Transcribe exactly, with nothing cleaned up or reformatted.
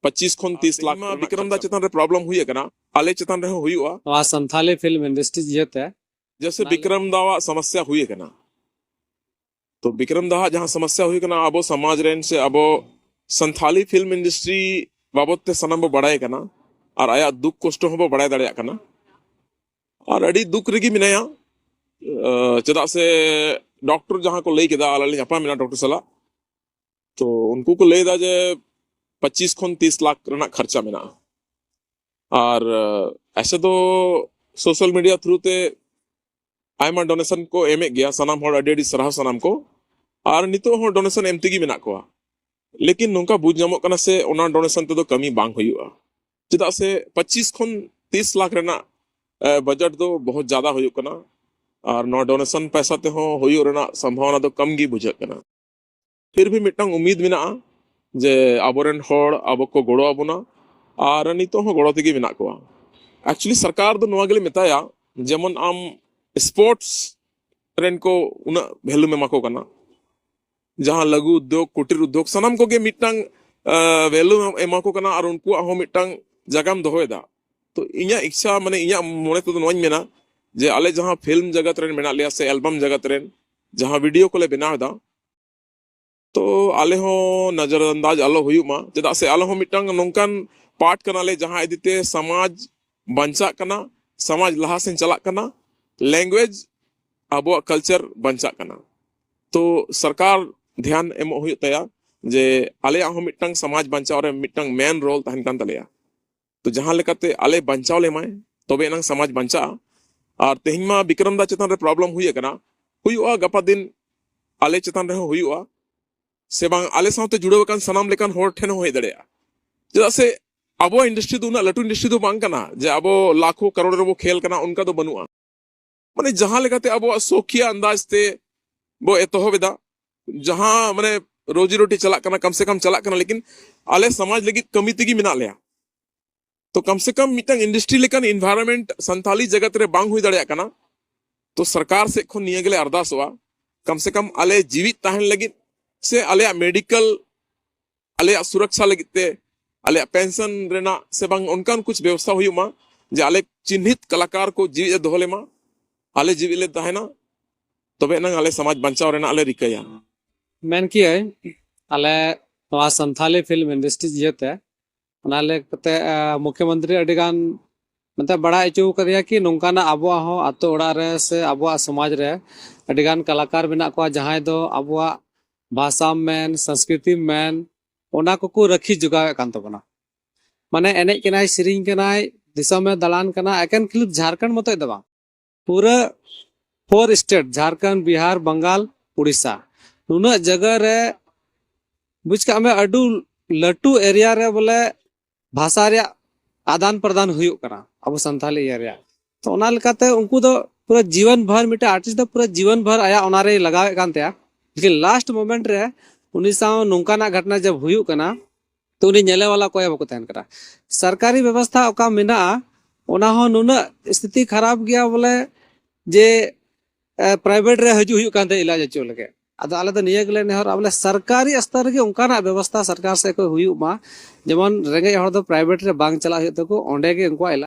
ᱯᱚᱸᱪᱤᱥ ᱠᱷᱚᱱ ᱛᱤᱥ ᱞᱟᱠᱷ ᱨᱮᱱᱟᱜ ᱵᱤᱠᱨᱚᱢ ᱫᱟ ᱠᱷᱚᱨᱪᱟ ᱪᱮᱛᱟᱱ ᱨᱮ ᱯᱨᱚᱵᱞᱮᱢ ᱦᱩᱭ ᱟᱠᱟᱱᱟ, ᱟᱞᱮ ᱪᱮᱛᱟᱱ ᱨᱮᱦᱚᱸ ᱦᱩᱭᱩᱜᱼᱟ᱾ ᱱᱚᱣᱟ ᱥᱟᱱᱛᱷᱟᱞᱤ ᱯᱷᱤᱞᱢ ᱤᱱᱰᱟᱥᱴᱨᱤ ᱤᱭᱟᱹᱛᱮ ᱡᱮᱭᱥᱮ ᱚᱱᱟ ᱵᱤᱠᱨᱚᱢ ᱫᱟᱣᱟᱜ ᱥᱚᱢᱚᱥᱭᱟ ᱦᱩᱭ ᱟᱠᱟᱱᱟ, ᱛᱚ ᱵᱤᱠᱨᱚᱢ ᱫᱟᱣᱟᱜ ᱡᱟᱦᱟᱸ ᱥᱚᱢᱚᱥᱭᱟ ᱦᱩᱭ ᱟᱠᱟᱱᱟ, ᱟᱵᱚ ᱥᱚᱢᱟᱡᱽ ᱨᱮᱱ ᱥᱮ ᱟᱵᱚ ᱥᱟᱱᱛᱷᱟᱞᱤ ᱯᱷᱤᱞᱢ ᱤᱱᱰᱟᱥᱴᱨᱤ ᱵᱟᱵᱚᱛ ᱛᱮ ᱥᱟᱱᱟᱢ ᱵᱚ ᱵᱟᱲᱟᱭ ᱠᱟᱱᱟ ᱟᱨ ᱟᱭᱟᱜ ᱫᱩᱠ ᱠᱚᱥᱴᱚ ᱦᱚᱸᱵᱚ ᱵᱟᱲᱟᱭ ᱫᱟᱲᱮᱭᱟᱜ ᱠᱟᱱᱟ᱾ ᱟᱨ ᱟᱹᱰᱤ ᱫᱩᱠ ᱨᱮᱜᱮ ᱢᱮᱱᱟᱭᱟ᱾ ᱟᱸ, ᱪᱮᱫᱟᱜ ᱥᱮ ᱰᱚᱠᱴᱚᱨ ᱡᱟᱦᱟᱸ ᱠᱚ ᱞᱟᱹᱭ ᱠᱮᱫᱟ, ᱟᱞᱮ ᱞᱮ ᱧᱟᱯᱟᱢ ᱮᱱᱟ ᱰᱚᱠᱴᱚᱨ ᱥᱟᱞᱟᱜ, ᱛᱚ ᱩᱱᱠᱩ ᱠᱚ ᱞᱟᱹᱭ ᱮᱫᱟ ᱡᱮ ᱯᱚᱸᱪᱤᱥ ᱠᱷᱚᱱ ᱛᱤᱥ ᱞᱟᱠᱷ ᱨᱮᱱᱟᱜ ᱠᱷᱚᱨᱪᱟ ᱢᱮᱱᱟᱜᱼᱟ᱾ ᱟᱨ ᱟᱸ, ᱮᱥᱮ ᱫᱚ ᱥᱳᱥᱟᱞ ᱢᱤᱰᱤᱭᱟ ᱛᱷᱨᱩ ᱛᱮ ᱟᱭᱢᱟ ᱰᱳᱱᱮᱥᱚᱱ ᱠᱚ ᱮᱢᱮᱫ ᱜᱮᱭᱟ ᱥᱟᱱᱟᱢ ᱦᱚᱲ, ᱟᱹᱰᱤ ᱟᱹᱰᱤ ᱥᱟᱨᱦᱟᱣ ᱥᱟᱱᱟᱢ ᱠᱚ᱾ ᱟᱨ ᱱᱤᱛᱚᱜ ᱦᱚᱸ ᱰᱳᱱᱮᱥᱚᱱ ᱮᱢ ᱛᱮᱜᱮ ᱢᱮᱱᱟᱜ ᱠᱚᱣᱟ᱾ ᱞᱮᱠᱤᱱ ᱱᱚᱝᱠᱟ ᱵᱩᱡᱽ ᱧᱟᱢᱚᱜ ᱠᱟᱱᱟ ᱥᱮ ᱚᱱᱟ ᱰᱳᱱᱮᱥᱚᱱ ᱛᱮᱫᱚ ᱠᱟᱹᱢᱤ ᱵᱟᱝ ᱦᱩᱭᱩᱜᱼᱟ᱾ ᱪᱮᱫᱟᱜ ᱥᱮ ᱯᱚᱸᱪᱤᱥ ᱠᱷᱚᱱ ᱛᱤᱥ ᱞᱟᱠᱷ ᱨᱮᱱᱟᱜ, ᱮ, ᱵᱟᱡᱮᱴ ᱫᱚ ᱵᱚᱦᱩᱛ ᱡᱟᱫᱟ ᱦᱩᱭᱩᱜ ᱠᱟᱱᱟ᱾ ᱟᱨ ᱱᱚᱣᱟ ᱰᱳᱱᱮᱥᱚᱱ ᱯᱚᱭᱥᱟ ᱛᱮᱦᱚᱸ ᱦᱩᱭᱩᱜ ᱨᱮᱱᱟᱜ ᱥᱚᱢᱵᱷᱟᱵᱚᱱᱟ ᱫᱚ ᱠᱚᱢ ᱜᱮ ᱵᱩᱡᱷᱟᱹᱜ ᱠᱟᱱᱟ᱾ ᱯᱷᱤᱨ ᱵᱷᱤ ᱢᱤᱫᱴᱟᱝ ᱩᱢᱤᱫ ᱢᱮᱱᱟᱜᱼᱟ ᱡᱮ ᱟᱵᱚᱨᱮᱱ ᱦᱚᱲ ᱟᱵᱚ ᱠᱚ ᱜᱚᱲᱚ ᱟᱵᱚᱱᱟ, ᱟᱨ ᱱᱤᱛᱚᱜ ᱦᱚᱸ ᱜᱚᱲᱚ ᱛᱮᱜᱮ ᱢᱮᱱᱟᱜ ᱠᱚᱣᱟ᱾ ᱮᱠᱪᱩᱭᱮᱞᱤ ᱥᱚᱨᱠᱟᱨ ᱫᱚ ᱱᱚᱣᱟ ᱜᱮᱞᱮ ᱢᱮᱛᱟᱭᱟ, ᱡᱮᱢᱚᱱ ᱟᱢ ᱥᱯᱳᱨᱴᱥ ᱨᱮᱱ ᱠᱚ ᱩᱱᱟᱹᱜ ᱵᱷᱮᱞᱩᱢ ᱮᱢᱟ ᱠᱚ ᱠᱟᱱᱟ, ᱡᱟᱦᱟᱸ ᱞᱟᱹᱜᱩ ᱩᱫᱽᱫᱳᱜᱽ, ᱠᱩᱴᱤᱨ ᱩᱫᱽᱫᱳᱜᱽ, ᱥᱟᱱᱟᱢ ᱠᱚᱜᱮ ᱢᱤᱫᱴᱟᱝ, ᱟᱸ, ᱵᱷᱮᱞᱩ ᱮᱢᱟ ᱠᱚ ᱠᱟᱱᱟ ᱟᱨ ᱩᱱᱠᱩᱣᱟᱜ ᱦᱚᱸ ᱢᱤᱫᱴᱟᱝ ᱡᱟᱭᱜᱟᱢ ᱫᱚᱦᱚᱭᱮᱫᱟ᱾ ᱛᱚ ᱤᱧᱟᱹᱜ ᱤᱪᱪᱷᱟ, ᱢᱟᱱᱮ ᱤᱧᱟᱹᱜ ᱢᱚᱱᱮ ᱛᱮᱫᱚ ᱱᱚᱣᱟᱧ ᱢᱮᱱᱟ ᱡᱮ ᱟᱞᱮ ᱡᱟᱦᱟᱸ ᱯᱷᱤᱞᱢ ᱡᱟᱜᱟᱛ ᱨᱮᱱ ᱢᱮᱱᱟᱜ ᱞᱮᱭᱟ ᱥᱮ ᱮᱞᱵᱟᱢ ᱡᱟᱜᱟᱛ ᱨᱮᱱ ᱡᱟᱦᱟᱸ ᱵᱷᱤᱰᱤᱭᱳ ᱠᱚᱞᱮ ᱵᱮᱱᱟᱣ ᱮᱫᱟ, ᱛᱚ ᱟᱞᱮ ᱦᱚᱸ ᱱᱚᱡᱚᱨ ᱟᱱᱫᱟᱡᱽ ᱟᱞᱚ ᱦᱩᱭᱩᱜ ᱢᱟ, ᱪᱮᱫᱟᱜ ᱥᱮ ᱟᱞᱮ ᱦᱚᱸ ᱢᱤᱫᱴᱟᱝ ᱱᱚᱝᱠᱟᱱ ᱯᱟᱨᱴ ᱠᱟᱱᱟᱞᱮ ᱡᱟᱦᱟᱸ ᱤᱫᱤ ᱛᱮ ᱥᱚᱢᱟᱡᱽ ᱵᱟᱧᱪᱟᱜ ᱠᱟᱱᱟ, ᱥᱚᱢᱟᱡᱽ ᱞᱟᱦᱟ ᱥᱮᱱ ᱪᱟᱞᱟᱜ ᱠᱟᱱᱟ, ᱞᱮᱝᱜᱩᱭᱮᱡᱽ ᱟᱵᱚᱣᱟᱜ ᱠᱟᱞᱪᱟᱨ ᱵᱟᱧᱪᱟᱜ ᱠᱟᱱᱟ᱾ ᱛᱚ ᱥᱚᱨᱠᱟᱨ ᱫᱷᱮᱭᱟᱱ ᱮᱢᱚᱜ ᱦᱩᱭᱩᱜ ᱛᱟᱭᱟ ᱡᱮ ᱟᱞᱮᱭᱟᱜ ᱦᱚᱸ ᱢᱤᱫᱴᱟᱝ ᱥᱚᱢᱟᱡᱽ ᱵᱟᱧᱪᱟᱣ ᱨᱮ ᱢᱤᱫᱴᱟᱝ ᱢᱮᱱ ᱨᱳᱞ ᱛᱟᱦᱮᱱ ᱠᱟᱱ ᱛᱟᱞᱮᱭᱟ᱾ ᱛᱚ ᱡᱟᱦᱟᱸ ᱞᱮᱠᱟᱛᱮ ᱟᱞᱮ ᱵᱟᱧᱪᱟᱣ ᱞᱮᱢᱟᱭ, ᱛᱚᱵᱮ ᱮᱱᱟᱝ ᱥᱚᱢᱟᱡᱽ ᱵᱟᱧᱪᱟᱜᱼᱟ᱾ ᱟᱨ ᱛᱮᱦᱮᱧ ᱢᱟ ᱵᱤᱠᱨᱚᱢ ᱫᱟ ᱪᱮᱛᱟᱱ ᱨᱮ ᱯᱨᱚᱵᱞᱮᱢ ᱦᱩᱭ ᱟᱠᱟᱱᱟ, ᱦᱩᱭᱩᱜᱼᱟ, ᱜᱟᱯᱟ ᱫᱤᱱ ᱟᱞᱮ ᱪᱮᱛᱟᱱ ᱨᱮᱦᱚᱸ ᱦᱩᱭᱩᱜᱼᱟ, ᱥᱮ ᱵᱟᱝ ᱟᱞᱮ ᱥᱟᱶᱛᱮ ᱡᱩᱲᱟᱹᱣ ᱟᱠᱟᱱ ᱥᱟᱱᱟᱢ ᱞᱮᱠᱟᱱ ᱦᱚᱲ ᱴᱷᱮᱱ ᱦᱚᱸ ᱦᱮᱡ ᱫᱟᱲᱮᱭᱟᱜᱼᱟ᱾ ᱪᱮᱫᱟᱜ ᱥᱮ ᱟᱵᱚᱣᱟᱜ ᱤᱱᱰᱟᱥᱴᱨᱤ ᱫᱚ ᱩᱱᱟᱹᱜ ᱞᱟᱹᱴᱩ ᱤᱱᱰᱟᱥᱴᱨᱤ ᱫᱚ ᱵᱟᱝ ᱠᱟᱱᱟ ᱡᱮ ᱟᱵᱚ ᱞᱟᱠᱷᱚ ᱠᱟᱨᱳᱲ ᱨᱮᱵᱚ ᱠᱷᱮᱞ ᱠᱟᱱᱟ, ᱚᱱᱠᱟ ᱫᱚ ᱵᱟᱹᱱᱩᱜᱼᱟ᱾ ᱢᱟᱱᱮ ᱡᱟᱦᱟᱸ ᱞᱮᱠᱟᱛᱮ ᱟᱵᱚᱣᱟᱜ ᱥᱚᱠᱷᱤᱭᱟ ᱟᱱᱫᱟᱡ ᱛᱮ ᱵᱚ ᱮᱛᱚᱦᱚᱵ ᱮᱫᱟ, ᱡᱟᱦᱟᱸ ᱢᱟᱱᱮ ᱨᱳᱡᱤ ᱨᱳᱴᱤ ᱪᱟᱞᱟᱜ ᱠᱟᱱᱟ, ᱠᱟᱢ ᱥᱮ ᱠᱟᱢ ᱪᱟᱞᱟᱜ ᱠᱟᱱᱟ, ᱞᱮᱠᱤᱱ ᱟᱞᱮ ᱥᱚᱢᱟᱡᱽ ᱞᱟᱹᱜᱤᱫ ᱠᱟᱹᱢᱤ ᱛᱮᱜᱮ ᱢᱮᱱᱟᱜ ᱞᱮᱭᱟ᱾ ᱛᱚ ᱠᱟᱢ ᱥᱮ ᱠᱟᱢ ᱢᱤᱫᱴᱟᱝ ᱤᱱᱰᱟᱥᱴᱨᱤ ᱞᱮᱠᱟᱱ ᱤᱱᱵᱷᱟᱭᱨᱚᱱᱢᱮᱱᱴ ᱥᱟᱱᱛᱟᱞᱤ ᱡᱟᱜᱟᱛ ᱨᱮ ᱵᱟᱝ ᱦᱩᱭ ᱫᱟᱲᱮᱭᱟᱜ ᱠᱟᱱᱟ᱾ ᱛᱚ ᱥᱚᱨᱠᱟᱨ ᱥᱮᱫ ᱠᱷᱚᱱ ᱱᱤᱭᱟᱹ ᱜᱮᱞᱮ ᱟᱨᱫᱟᱥᱚᱜᱼᱟ, ᱠᱟᱢ ᱥᱮ ᱠᱟᱢ ᱟᱞᱮ ᱡᱤᱣᱤᱫ ᱛᱟᱦᱮᱱ ᱞᱟᱹᱜᱤᱫ ᱥᱮ ᱟᱞᱮᱭᱟᱜ ᱢᱮᱰᱤᱠᱮᱞ, ᱟᱞᱮᱭᱟᱜ ᱥᱩᱨᱚᱠᱪᱷᱟ ᱞᱟᱹᱜᱤᱫ ᱛᱮ ᱟᱞᱮᱭᱟᱜ ᱯᱮᱱᱥᱚᱱ ᱨᱮᱱᱟᱜ ᱥᱮ ᱵᱟᱝ ᱚᱱᱠᱟᱱ ᱠᱩᱪ ᱵᱮᱵᱚᱥᱛᱷᱟ ᱦᱩᱭᱩᱜ ᱢᱟ, ᱡᱮ ᱟᱞᱮ ᱪᱤᱱᱦᱤᱛ ᱠᱟᱞᱟᱠᱟᱨ ᱠᱚ ᱡᱤᱣᱤᱫ ᱮ ᱫᱚᱦᱚ ᱞᱮᱢᱟ, ᱟᱞᱮ ᱡᱤᱣᱤᱫ ᱞᱮ ᱛᱟᱦᱮᱱᱟ, ᱛᱚᱵᱮ ᱮᱱᱟᱝ ᱟᱞᱮ ᱥᱚᱢᱟᱡᱽ ᱵᱟᱧᱪᱟᱣ ᱨᱮᱱᱟᱜ ᱞᱮ ᱨᱤᱠᱟᱹᱭᱟ᱾ ᱢᱮᱱ ᱠᱤᱭᱟᱹᱧ, ᱟᱞᱮ ᱱᱚᱣᱟ ᱥᱟᱱᱛᱷᱟᱞᱤ ᱯᱷᱤᱞᱢ ᱤᱱᱰᱟᱥᱴᱨᱤ ᱤᱭᱟᱹᱛᱮ ᱚᱱᱟ ᱞᱟᱹᱜᱤᱫ ᱛᱮ ᱢᱩᱠᱷᱭᱚᱢᱚᱱᱛᱨᱤ ᱟᱹᱰᱤ ᱜᱟᱱ ᱢᱮᱱᱛᱮ ᱵᱟᱲᱟᱭ ᱦᱚᱪᱚ ᱠᱟᱫᱮᱭᱟ ᱠᱤ ᱱᱚᱝᱠᱟᱱᱟᱜ ᱟᱵᱚᱣᱟᱜ ᱦᱚᱸ ᱟᱛᱳ ᱚᱲᱟᱜ ᱨᱮ ᱥᱮ ᱟᱵᱚᱣᱟᱜ ᱥᱚᱢᱟᱡᱽ ᱨᱮ ᱟᱹᱰᱤ ᱜᱟᱱ ᱠᱟᱞᱟᱠᱟᱨ ᱢᱮᱱᱟᱜ ᱠᱚᱣᱟ, ᱡᱟᱦᱟᱸᱭ ᱫᱚ ᱟᱵᱚᱣᱟᱜ ᱵᱷᱟᱥᱟᱢ ᱢᱮᱱ, ᱥᱚᱝᱥᱠᱨᱤᱛᱤᱢ ᱢᱮᱱ, ᱚᱱᱟ ᱠᱚᱠᱚ ᱨᱟᱹᱠᱷᱤ ᱡᱚᱜᱟᱣᱮᱫ ᱠᱟᱱ ᱛᱟᱵᱚᱱᱟ᱾ ᱢᱟᱱᱮ ᱮᱱᱮᱡ ᱠᱟᱱᱟᱭ, ᱥᱮᱨᱮᱧ ᱠᱟᱱᱟᱭ, ᱫᱤᱥᱚᱢᱮ ᱫᱟᱬᱟᱱ ᱠᱟᱱᱟ, ᱮᱠᱮᱱ ᱠᱷᱟᱹᱞᱤ ᱡᱷᱟᱲᱠᱷᱚᱸᱰ ᱢᱚᱛᱚᱡ ᱫᱚ ᱵᱟᱝ, ᱯᱩᱨᱟᱹ ᱯᱷᱳᱨ ᱥᱴᱮᱴ, ᱡᱷᱟᱲᱠᱷᱚᱸᱰ, ᱵᱤᱦᱟᱨ, ᱵᱟᱝᱜᱟᱞ, ᱩᱲᱤᱥᱥᱟ, ᱱᱩᱱᱟᱹᱜ ᱡᱟᱭᱜᱟ ᱨᱮ ᱵᱩᱡᱽ ᱠᱟᱜ ᱢᱮ ᱟᱹᱰᱤ ᱞᱟᱹᱴᱩ ᱮᱨᱤᱭᱟ ᱨᱮ ᱵᱚᱞᱮ ᱵᱷᱟᱥᱟ ᱨᱮᱭᱟᱜ ᱟᱫᱟᱱ ᱯᱨᱚᱫᱟᱱ ᱦᱩᱭᱩᱜ ᱠᱟᱱᱟ ᱟᱵᱚ ᱥᱟᱱᱛᱟᱞᱤ ᱮᱨᱤᱭᱟ᱾ ᱛᱚ ᱚᱱᱟ ᱞᱮᱠᱟᱛᱮ ᱩᱱᱠᱩ ᱫᱚ ᱯᱩᱨᱟᱹ ᱡᱤᱭᱚᱱ ᱵᱷᱟᱨ, ᱢᱤᱫᱴᱮᱱ ᱟᱨᱴᱤᱥᱴ ᱫᱚ ᱯᱩᱨᱟᱹ ᱡᱤᱭᱚᱱ ᱵᱷᱟᱨ ᱟᱭᱟᱜ ᱚᱱᱟᱨᱮᱭ ᱞᱟᱜᱟᱣᱮᱫ ᱠᱟᱱ ᱛᱟᱭᱟ, ᱞᱮᱠᱤᱱ ᱞᱟᱥᱴ ᱢᱳᱢᱮᱱᱴ ᱨᱮ ᱩᱱᱤ ᱥᱟᱶ ᱱᱚᱝᱠᱟᱱᱟᱜ ᱜᱷᱚᱴᱱᱟ ᱡᱟᱵ ᱦᱩᱭᱩᱜ ᱠᱟᱱᱟ, ᱛᱚ ᱩᱱᱤ ᱧᱮᱞᱮ ᱣᱟᱞᱟ ᱚᱠᱚᱭ ᱦᱚᱸ ᱵᱟᱠᱚ ᱛᱟᱦᱮᱱ ᱠᱟᱱᱟ᱾ ᱥᱚᱨᱠᱟᱨᱤ ᱵᱮᱵᱚᱥᱛᱷᱟ ᱚᱠᱟ ᱢᱮᱱᱟᱜᱼᱟ, ᱚᱱᱟ ᱦᱚᱸ ᱱᱩᱱᱟᱹᱜ ᱥᱛᱷᱤᱛᱤ ᱠᱷᱟᱨᱟᱯ ᱜᱮᱭᱟ ᱵᱚᱞᱮ ᱡᱮ ᱯᱨᱟᱭᱵᱷᱮᱴ ᱨᱮ ᱦᱤᱡᱩᱜ ᱦᱩᱭᱩᱜ ᱠᱟᱱ ᱛᱟᱦᱮᱸ ᱤᱞᱟᱡ ᱦᱚᱪᱚ ᱞᱟᱹᱜᱤᱫ᱾ ᱟᱫᱚ ᱟᱞᱮ ᱫᱚ ᱱᱤᱭᱟᱹ ᱜᱮᱞᱮ ᱱᱮᱦᱚᱨᱚᱜᱼᱟ ᱵᱚᱞᱮ ᱥᱚᱨᱠᱟᱨᱤ ᱥᱛᱚᱨ ᱨᱮᱜᱮ ᱚᱱᱠᱟᱱᱟᱜ ᱵᱮᱵᱚᱥᱛᱷᱟ ᱥᱚᱨᱠᱟᱨ ᱥᱮᱫ ᱠᱷᱚᱱ ᱦᱩᱭᱩᱜ ᱢᱟ, ᱡᱮᱢᱚᱱ ᱨᱮᱸᱜᱮᱡ ᱦᱚᱲ ᱫᱚ ᱯᱨᱟᱭᱵᱷᱮᱴ ᱨᱮ ᱵᱟᱝ ᱪᱟᱞᱟᱜ ᱦᱩᱭᱩᱜ ᱛᱟᱠᱚ, ᱚᱸᱰᱮ ᱜᱮ ᱩᱱᱠᱩᱣᱟᱜ